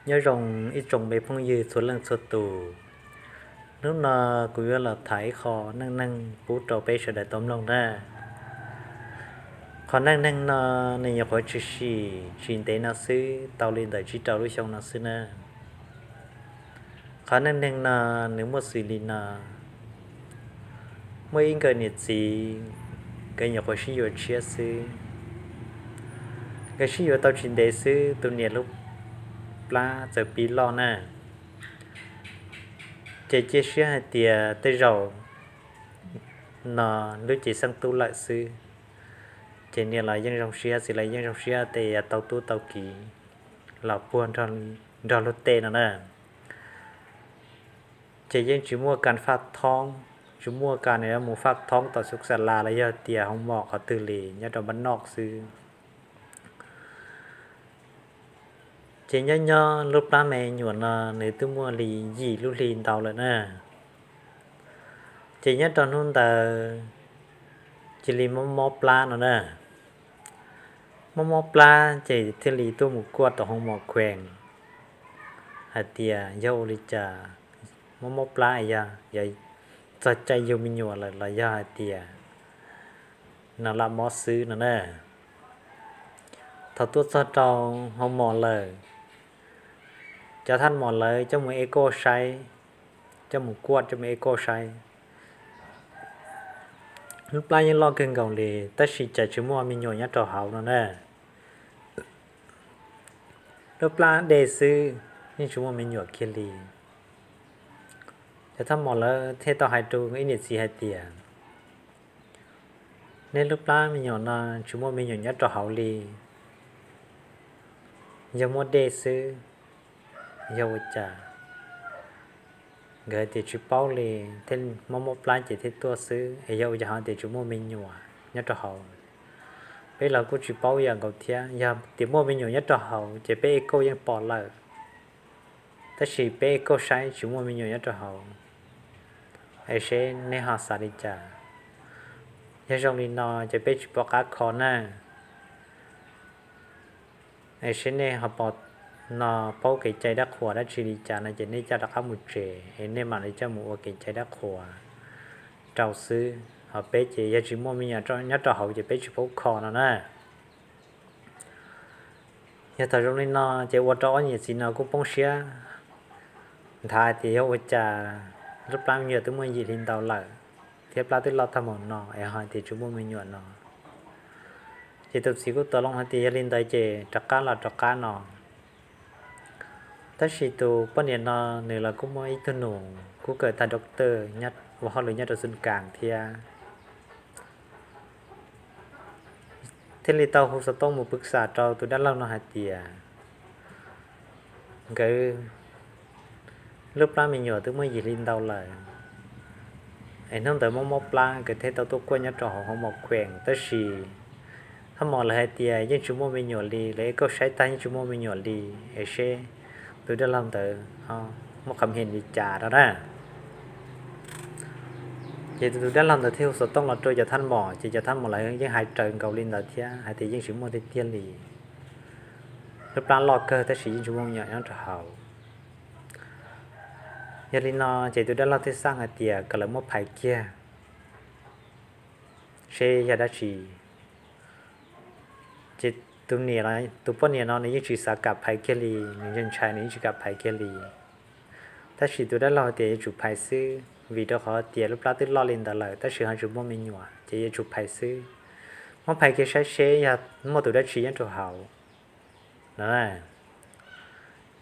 Nyob zoo ib tsoom me phooj ywg txhua leej txhua tus. Hnub no kuv yuav los tham ib qho neej neeg pub rau peb sawv daws tau mloog na. Qhov neej neeg no nws nyuam qhuav tshwm sim tsis ntev no xwb, tau li ntawm tsib rau lub xyoo no xwb na. Qhov neej neeg no nws muaj xws li no: muaj ib nkawm niam txiv, nkawd nyuam qhuav sib yuav tshiab xwb. Nkawd sib yuav tau tsis ntev xwb, tus niam lub plab txawm pib loj na. Ces cia siab hais tias tej zaum no lub cev xeeb tub lawm xwb. Ces niam los yeej zoo siab, txiv los yeej zoo siab tias yog tau tub tau kiv los puag nrog luag tej no na. Ces yeej tsis muaj kas faj thoob, tsis muaj kas nws mus faj thoob tom xub xa las los yog tias hoo mom qhov twg li, nyob rau npab noj xwb. Ces nyob nyob lub plab me nyuam no nws twb muaj li yim lub hli ntau lawm na. Ces nyob rau hnub ntawd cia li mob mob plab no na. Mob mob plab ces thiaj li tuaj mus kuaj tom hoo mom khees hais tias yog ua li cas mob mob plab, yog txog caij yug me nyuam lawm los yog hais tias no lam mob xwb no na. Thaum tuaj txog rau hoo mom lawm, cov thaj mom lawv coj mus ev kauj saib, coj mus kuaj coj mus ev kauj saib. Lub plab yeej loj kawg nkaus li tab sis cas tsis muaj me nyuam nyob rau hauv no na. Lub plab dej xwb, yeej tsis muaj me nyuam kiag li. Cov thaj mom lawv thiaj tau hais rau ib niam txiv hais tias, nej lub plab me nyuam no tsis muaj me nyuam nyob rau hauv li, yog muaj dej xwb, yog ua cas? Nkawd tias tsis paub li, thiaj mob mob plab ces thiaj tuaj xwb, es yog ua cas ho tias tsis muaj me nyuam nyob rau hauv? Peb los kuj tsis paub yam nkaus thiab, yog tias muaj me nyuam nyob rau hauv ces peb ev kauj yeej pom lawm, tab sis peb ev kauj saib tsis muaj me nyuam nyob rau hauv. Es seb nej ho xav li cas? Yog zoo li no ces peb tsis pom qab kho na. Es seb nej ho pom no paub kev cai dab qhuas dab tsi li cas no ces nej coj rov qab mus tsev es nej mam li coj mus ua kev cai dab qhuas rau xwb. Ho peb ces yog tsis muaj me nyuam nyob rau hauv ces peb tsis paub kho no na. Yog thaum zoo li no ces ua rau ob niam txiv no kuj poob siab nthav tias yog ua cas lub plab me nyuam twb muaj yim hli ntau lawm thiab plab twb loj tag mus no es ho tias tsis muaj me nyuam no. Ces tus txiv kuj tau loo hais tias yog li ntawd ces rov qab los rov qab no. Tab sis tus poj niam no nws los kuj muaj ib tug nus kuj kawm tag doctor ua hauj lwm nyob rau xu kas thiab. Thiaj li tau hu xov tooj mus pwv xam rau tus dab laug no hais tias nkawd lub plab me nyuam twb muaj yim hli ntau lawm, es hnub ntawd mob mob plab nkawd thiaj tau tuaj kuaj nyob rau hauv hoo mom khees, tab sis thaj mom lawv hais tias yeej tsis muaj me nyuam li, lawv ev kauj saib tag yeej tsis muaj me nyuam li, es seb tus dab laug ntawd muaj qhov hais li cas rau na. Ces tus dab laug ntawd thiaj hu xov tooj los rau cov thaj mom, ces cov thaj mom lawv yeej hais raws nkaus li ntawd thiab hais tias yeej tsis muaj tiag tiag li. Lub plab loj kawg tab sis yeej tsis muaj me nyuam nyob rau hauv. Yog li no ces tus dab laug thiaj xav hais tias kom lawv muab phais kiag seb yog dab tsi. Ces tus niam, tus poj niam no nws yeej tsis xav kam phais kiag li, nws ntshai nws yeej tsis kam phais kiag li. Tab sis tus dab laug tias yuav tsum phais xwb, vim rau qhov tias lub plab twb loj li ntawd lawm tab sis ho tsis muaj me nyuam ces yuav tsum phais xwb. Muab phais kiag saib seb yog muaj tus dab tsi nyob rau hauv no.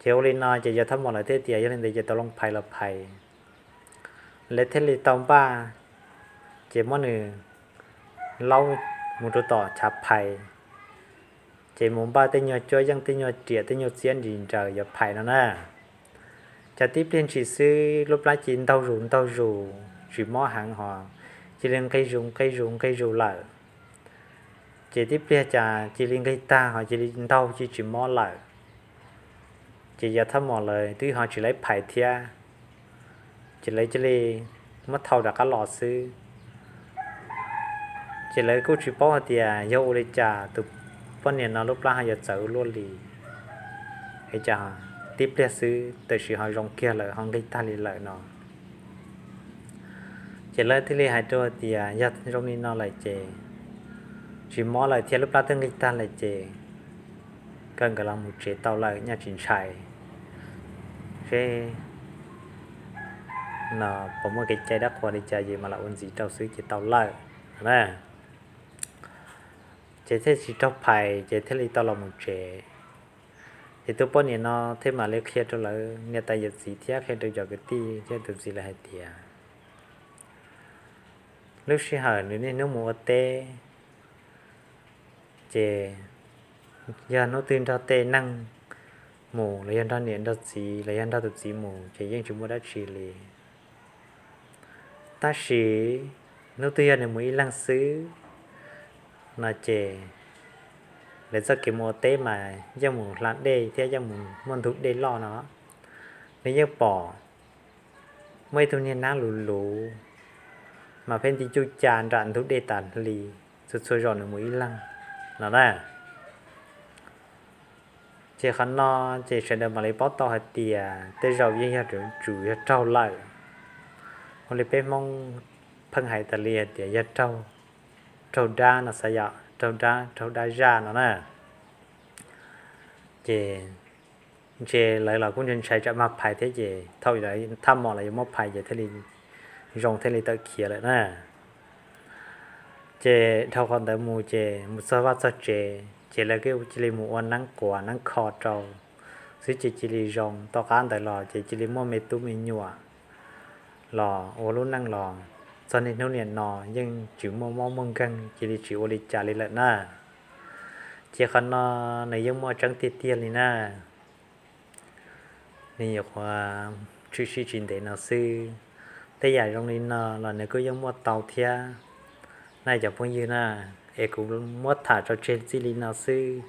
Ces ua li no ces cov thaj mom lawv thiaj tias yog li ntawd ces tau loo phais los phais. Lawv thiaj li tau npaj, ces muab nws laub mus rau tom chav phais, ces mus npaj tej nyuag cuab yeej, tej nyuag riam, tej nyuag txiab nris nraws yuav phais no na. Ces tib pliag ntshis xwb lub plab cia li ntaug zus ntaug zus tsis mob heev ho cia li nqig zus nqig zus nqig zus lawm. Ces tib pliag cas cia li nqig tag ho cia li ntaug cia li tsis mob lawm. Ces cov thaj mom lawv twb ho tsis laib phais thiab, ces lawv cia li muab thau rov qab los xwb. Ces lawv kuj tsis paub hais tias yog ua li cas tus poj niam no lub plab ho yuav txawv ua luaj li. Es cas tib pliag xwb, tam sim ho zoo kiag lawm, ho nqig tag li lawm no. Ces lawv thiaj li hais rau tias yog zoo li no lawm ces tsis mob lawm thiab, lub plab twb nqig tag lawm ces kom nkawd los mus tsev tau lawm, nyob tsis ntshai, seb no puas muaj kev cai dab qhuas li cas, yus mam los ua ntxiv rau xwb ces tau lawm na. Ces thiaj tsis raug phais ces thiaj li tau los mus tsev. Ces tus poj niam no thiaj mam li qhia rau lawv niam tais yawm txiv thiab qhia rau cov kwv tij thiab tus txiv lawv hais tias lub sij hawm nws niaj hnub mus ua teb ces yog hnub twg nrog tej neeg mus los yog nrog niam nrog txiv los yog nrog tus txiv mus ces yeej tsis muaj dab tsi li. Tab sis hnub twg yog nws mus ib leeg xwb no ces lawv txoj kev mus ua teb mas yeej mus hla dej thiab yeej mus muaj ntug dej loj no. Nws yeej pom muaj ib tug niag nab luv luv mas pheej nti cuj ca nram ntug dej tas li, txhua txhua zaus nws mus ib leeg no na. Ces qhov no ces sawv daws mam li paub tau hais tias tej zaum yeej yog tsum yog raug lawm. Ua li peb Hmoob pheej hais tas li hais tias yog raug dab no xav yom, raug dab, raug dab zaj no na. Ces ntshe lawv los kuj ntshai ntshai tsam mag phais thiab ces thaum thaj mom los yuav muab phais ces thiaj li zoo thiaj li tawm khiav lawm na. Ces dhau qhov ntawd mus ces mus txog vaj txog tsev ces lawv kuj cia li mus ua neeb quas neeb kho rau xwb ces cia li zoo. Tom qab ntawd los ces cia li muaj me tub me nyuam los ua lub neej los txog niaj hnub niam no yeej tsis muaj mob muaj nkeeg, cia li tsis ua li cas li lawm na. Ces qhov no nws yeej muaj tseeb tiag tiag li na. Nws nyuam qhuav tshwm sim tsis ntev no xwb. Tej yam zoo li no los nws kuj yeej muaj tau thiab na cov phooj ywg na. Es kuv muab tham tso tseg txij li no xwb.